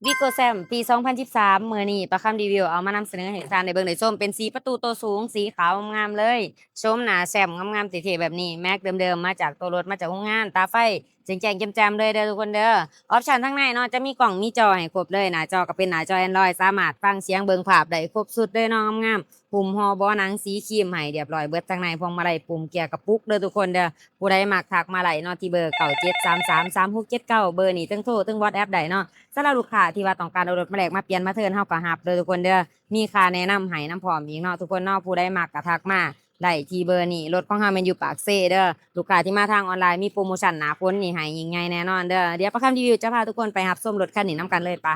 ວິໂກແຊມ ປີສອງພັນສິບສາມ ມື້ນີ້ປາຄຳຣີວິວເອົາມານຳສະເໜີໃຫ້ທ່ານໄດ້ເບິ່ງໄດ້ຊົມ ເປັນສີ່ປະຕູໂຕສູງ ສີຂາວງາມເລີຍ. ໂສມໜ້າແຊມງາມໆເທ່ໆແບບນີ້ ແມັກເດີມໆ ມາຈາກໂຕລົດ ມາຈາກໂຮງງານ ຕາໄຟແຈ້ງໆແຈ່ມໆເລີຍເດີທຸກຄົນເດີ. ອອບຊັນທາງໃນເນາະ ຈະມີກ້ອງມີຈໍໃຫ້ຄົບເລີຍ ໜ້າຈໍກໍເປັນໜ້າຈໍ Android ສາມາດຟັງສຽງເບິ່ງພາບໄດ້ຄົບຊຸດເລີຍເນາະ ງາມໆ. ຫຸ້ມຫໍ່ເບາະໜັງສີຄຣີມໃຫ້ລຽບຮ້ອຍເບິດທາງໃນ ພວງມາໄລປຸ່ມເກຍກະປຸກເດີທຸກຄົນເດີ. ຜູ້ໃດມັກທັກມາໄດ້ເນາະ ທີ່ເບີເກົ້າເຈັດສາມສາມສາມຫົກເຈັດເກົ້າ ເບີນີ້ ເທິງໂທເທິງ WhatsApp ໄດ້ເນາະ. ສຳລັບລູກຄ້າທີ່ວ່າຕ້ອງການເອົາລົດມາແລກມາປ່ຽນມາເທີນ ເຮົາກໍຮັບເດີທຸກຄົນເດີ. ມີຄ່າແນະນຳໃຫ້ນຳພ້ອມອີກເນາະທຸກຄົນເນາະ. ຜູ້ໃດມັກກໍທັກມາໄດ້ທີ່ເບີນີ້ ລົດຂອງເຮົາແມ່ນຢູ່ປາກເຊເດີ. ລູກຄ້າທີ່ມາທາງອອນລາຍ ມີໂປຣໂມຊັນໜ້າຝົນນີ້ໃຫ້ຍິ່ງໃຫຍ່ແນ່ນອນເດີ. ດຽວປາຄຳຣີວິວຈະພາທຸກຄົນໄປຮັບຊົມລົດຄັນນີ້ນຳກັນເລີຍປະ.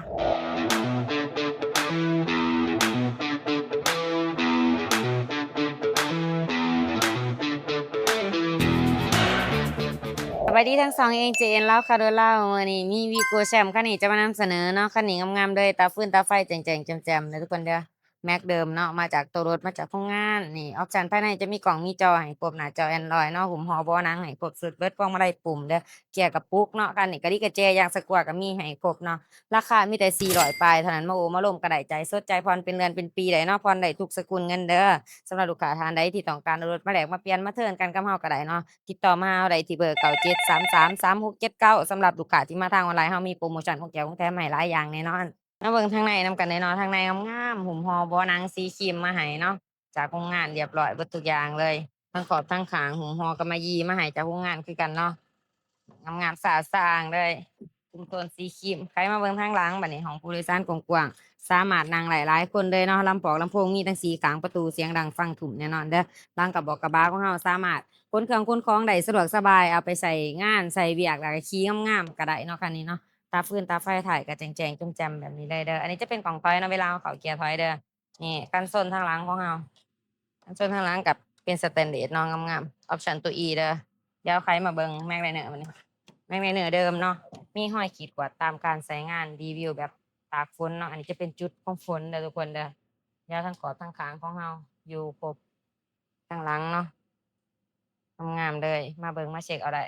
ສະບາຍດີທັງສອງເອງ ເຈເອັນ ລາວຄາໂດລາວ. ມື້ນີ້ມີວິໂກແຊມຄັນນີ້ຈະມານຳສະເໜີເນາະ. ຄັນນີ້ງາມໆເລີຍ ຕາຟືນຕາໄຟແຈ້ງໆແຈ່ມໆເດີທຸກຄົນເດີ. ແມັກເດີມເນາະ ມາຈາກໂຕລົດ ມາຈາກໂຮງງານ. ນີ້ ອອບຊັນພາຍໃນຈະມີກ້ອງມີຈໍໃຫ້ຄົບ ໜ້າຈໍ Android ເນາະ ຫຸ້ມຫໍ່ເບາະໜັງໃຫ້ຄົບຊຸດເບິດ ພວງມາໄລປຸ່ມເດີ ເກຍກະປຸກເນາະ. ຄັນນີ້ກະດິກກະແຈ ຢາງສະກົວກໍມີໃຫ້ຄົບເນາະ. ລາຄາມີແຕ່ສີ່ຮ້ອຍປາຍເທົ່ານັ້ນ ມາໂອ້ມາລົມກໍໄດ້ ຈ່າຍສົດຈ່າຍຜ່ອນ ເປັນເດືອນເປັນປີໄດ້ເນາະ ຜ່ອນໄດ້ທຸກສະກຸນເງິນເດີ. ສຳລັບລູກຄ້າທ່ານໃດທີ່ຕ້ອງການເອົາລົດມາແລກມາປ່ຽນມາເທີນກັນກັບເຮົາກໍໄດ້ເນາະ ຕິດຕໍ່ມາຫາເຮົາໄດ້ທີ່ເບີເກົ້າເຈັດສາມສາມສາມຫົກເຈັດເກົ້າ. ສຳລັບລູກຄ້າທີ່ມາທາງອອນລາຍ ເຮົາມີໂປຣໂມຊັນຂອງແຈກຂອງແຖມໃຫ້ຫຼາຍຢ່າງແນ່ນອນ. ມາເບິ່ງທາງໃນນຳກັນເລີຍເນາະ. ທາງໃນງາມໆ ຫຸ້ມຫໍ່ເບາະໜັງສີຄຣີມມາໃຫ້ເນາະ ຈາກໂຮງງານລຽບຮ້ອຍເບິດທຸກຢ່າງເລີຍ. ທັງຂອບທັງຂ້າງຫຸ້ມຫໍ່ກໍມາຢີມາໃຫ້ຈາກໂຮງງານຄືກັນເນາະ ງາມໆ ສະອາດສະອ້າງເລີຍ ຄຸມໂທນສີຄຣີມ. ໄຂມາເບິ່ງທາງຫຼັງບາດນີ້ ຫ້ອງຜູ້ໂດຍສານກວ້າງໆ ສາມາດນັ່ງໄດ້ຫຼາຍຄົນເລີຍເນາະ. ລຳປອກລຳໂພງມີທັງສີ່ຂ້າງ ປະຕູສຽງດັງຟັງທຸ້ມແນ່ນອນເດີ. ຫຼັງກະບອກກະບະຂອງເຮົາສາມາດຂົນເຄື່ອງຂົນຂອງໄດ້ສະດວກສະບາຍ ເອົາໄປໃຊ້ງານໃຊ້ວຽກ ແລ້ວກະຂີ່ງາມໆກະໄດ້ເນາະ ຄັນນີ້ເນາະ. ຕາຟືນຕາໄຟທ້າຍກະແຈ້ງໆແຈ່ມໆແບບນີ້ເລີຍເດີ. ອັນນີ້ຈະເປັນກ້ອງຖອຍເນາະ ເວລາເຮົາເຂົ້າເກຍຖອຍເດີ. ນີ້ກັນຊົນທາງຫຼັງຂອງເຮົາ ກັນຊົນທາງຫຼັງກໍເປັນສະແຕນເດດເນາະ ງາມໆ. ອອບຊັນໂຕ E ເດີ. ດຽວໄຂມາເບິ່ງແມັກໄລເນີ ບາດນີ້ ແມັກໄລເນີເດີມເນາະ ມີຮອຍຂີດກວາດຕາມການໃຊ້ງານ ຣີວິວແບບຕາກຝົນເນາະ. ອັນນີ້ຈະເປັນຈຸດຂອງຝົນເດີທຸກຄົນເດີ. ດຽວທັງຂອບທັງຂ້າງຂອງເຮົາຢູ່ຄົບ ທາງຫຼັງເນາະ ງາມໆເລີຍ ມາເບິ່ງມາເຊັກເອົາໄດ້.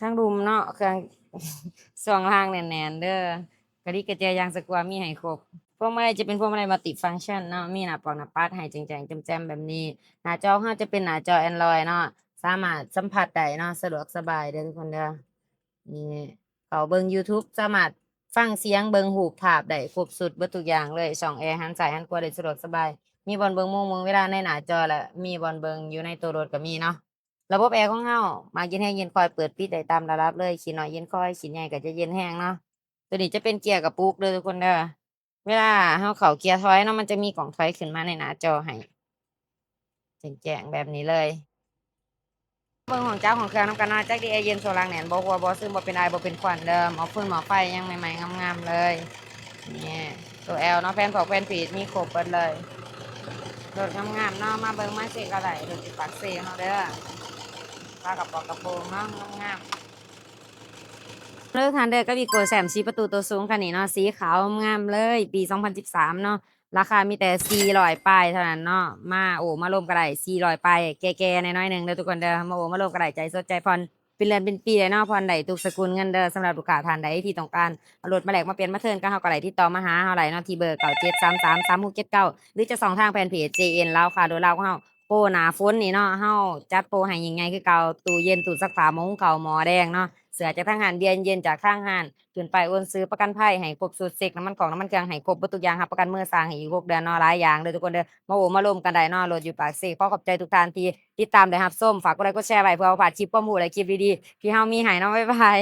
ທາງລຸ່ມເນາະ ເຄື່ອງຊ່ວງລ່າງແໜ້ນໆເດີ. ກະດິກກະແຈ ຢາງສະກົວມີໃຫ້ຄົບ. ພວງມາໄລຈະເປັນພວງມາໄລມັລຕິຟັງຊັນເນາະ ມີໜ້າປອກໜ້າປັດໃຫ້ແຈ້ງໆແຈ່ມໆແບບນີ້. ໜ້າຈໍຂອງເຮົາຈະເປັນໜ້າຈໍ Android ເນາະ ສາມາດສຳຜັດໄດ້ເນາະ ສະດວກສະບາຍເດີທຸກຄົນເດີ. ນີ້ ເຂົ້າເບິ່ງ YouTube ສາມາດຟັງສຽງ ເບິ່ງຮູບພາບໄດ້ຄົບຊຸດເບິດທຸກຢ່າງເລີຍ. ຊ່ອງແອຫັນຊ້າຍຫັນຂວາໄດ້ສະດວກສະບາຍ ມີບ່ອນເບິ່ງໂມງເບິ່ງເວລາໃນໜ້າຈໍ ແລະ ມີບ່ອນເບິ່ງຢູ່ໃນໂຕລົດກໍມີເນາະ. ລະບົບແອຂອງເຮົາມັກເຢັນແຮງເຢັນຄ່ອຍ ເປີດປິດໄດ້ຕາມລະດັບເລີຍ ຂີດໜ້ອຍເຢັນຄ່ອຍ ຂີດໃຫຍ່ກໍຈະເຢັນແຮງເນາະ. ໂຕນີ້ຈະເປັນເກຍກະປຸກເດີທຸກຄົນເດີ. ເວລາເຮົາເຂົ້າເກຍຖອຍເນາະ ມັນຈະມີກ້ອງຖອຍຂຶ້ນມາໃນໜ້າຈໍໃຫ້ແຈ້ງໆແບບນີ້ເລີຍ. ເບິ່ງຫ້ອງຈັກຫ້ອງເຄື່ອງນຳກັນເນາະ ຈັກດີແອເຢັນ ໂຊລາງແໜ້ນ ບໍ່ຮົ່ວບໍ່ຊຶມ ບໍ່ເປັນອາຍບໍ່ເປັນຄວັນເດີ. ໝໍ້ຟືນໝໍ້ໄຟຍັງໃໝ່ໆງາມໆເລີຍ. ນີ້ ໂຕແອວເນາະ ແຜ່ນພອກແຜ່ນພີດມີຄົບເບິດເລີຍ. ລົດງາມໆເນາະ ມາເບິ່ງມາເຊັກເອົາໄດ້ ລົດຢູ່ປາກເຊເຮົາເດີ. ຝາກະປອກກະໂປງເນາະ ງາມໆ. ເລີຍທ່ານເດີ ກັບວິໂກແຊມສີ່ປະຕູໂຕສູງຄັນນີ້ເນາະ ສີຂາວງາມເລີຍ ປີສອງພັນສິບສາມເນາະ. ລາຄາມີແຕ່ສີ່ຮ້ອຍປາຍເທົ່ານັ້ນເນາະ ມາໂອ້ມາລົມກໍໄດ້ ສີ່ຮ້ອຍປາຍ ແກ່ໆແນ່ໜ້ອຍໜຶ່ງເດີທຸກຄົນເດີ. ມາໂອ້ມາລົມກໍໄດ້ ຈ່າຍສົດຈ່າຍຜ່ອນ ເປັນເດືອນເປັນປີໄດ້ເນາະ ຜ່ອນໄດ້ທຸກສະກຸນເງິນເດີ. ສຳລັບລູກຄ້າທ່ານໃດທີ່ຕ້ອງການເອົາລົດມາແລກມາປ່ຽນມາເທີນກັບເຮົາກໍໄດ້ ຕິດຕໍ່ມາຫາເຮົາໄດ້ເນາະ ທີ່ເບີເກົ້າເຈັດສາມສາມສາມຫົກເຈັດເກົ້າ ຫຼືຈະຊ່ອງທາງແຟນເພຈ ເຈເອັນ ລາວຄາໂດລາວຂອງເຮົາ. ໂປໜ້າຝົນນີ້ເນາະ ເຮົາຈັດໂປໃຫ້ຍິ່ງໃຫຍ່ຄືເກົ່າ ຕູ້ເຢັນ ຕູ້ຊັກຜ້າ ໝໍ້ຫຸງເຂົ້າ ໝໍ້ແດງເນາະ ເສື້ອຈາກທາງຮ້ານ ເບຍເຢັນຈາກທາງຮ້ານ ຂຶ້ນປ້າຍໂອນຊື່ ປະກັນໄພໃຫ້ຄົບຊຸດ ເຊັກນ້ຳມັນຂອງນ້ຳມັນເຄື່ອງໃຫ້ຄົບເບິດທຸກຢ່າງ ຮັບປະກັນມືຊ່າງໃຫ້ອີກຫົກເດືອນເນາະ. ຫຼາຍຢ່າງເດີທຸກຄົນເດີ ມາໂອ້ມາລົມກັນໄດ້ເນາະ ລົດຢູ່ປາກເຊ. ຂໍຂອບໃຈທຸກທ່ານທີ່ຕິດຕາມ ແລະ ຮັບຊົມ. ຝາກກົດໄລກົດແຊໄວ້ ເພື່ອເຮົາບໍ່ພາດຄລິບຄວາມຮູ້ ແລະ ຄລິບດີໆທີ່ເຮົາມີໃຫ້ເນາະ. ບາຍບາຍ.